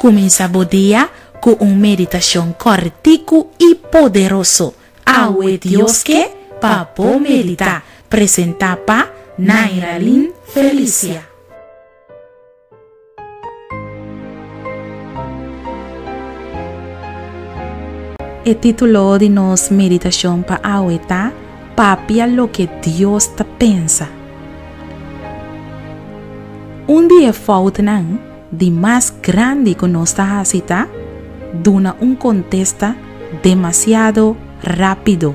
Kuminsá bo dia ku un meditashon kòrtiku i poderoso. Awe Dios ke pa bo meditá. Presentá pa Nairalyn Felicia. E título di nos meditashon pa awe ta Papia loke Dios ta pensa. Un di e foutnan di mas grandi ku nos ta hasi ta duna un kontesta demasiado rápido.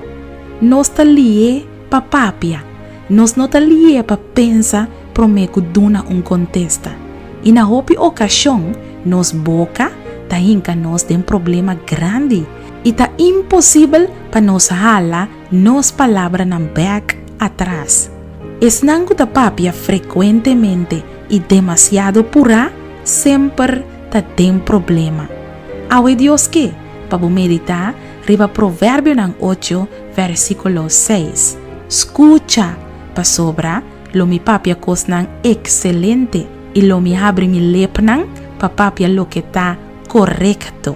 Nos ta lié pa papia, nos no ta lié pa pensa promé ku duna un kontesta. I na hopi okashon nos boka ta hinka nos den problema grandi i ta imposibel pa nos hala nos palabranan bèk atras. Esnan ku ta papia frekuentemente i demasiado purá semper ta den problema. Awe Dios ke pa bo meditá riba Proverbionan ocho vèrsikulo seis. Skucha, pasobra lo mi papia kosnan ekselente i lo mi habri mi lepnan pa papia loke ta korekto.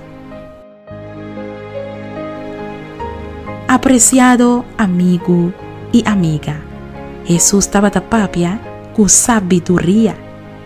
Apresiado amigu i amiga, Hesus tabata papia ku sabiduria.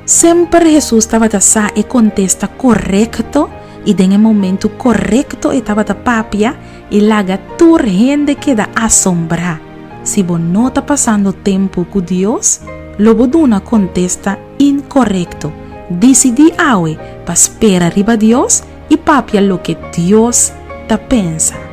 Semper Hesus tabata sa e kontesta korekto i den e momentu korekto e tabata papia i laga tur hende keda asombrá. Si bo no ta pasando tempu ku Dios, lo bo duna kontesta inkorekto. Disidí awe pa spera riba Dios i papia loke Dios ta pensa.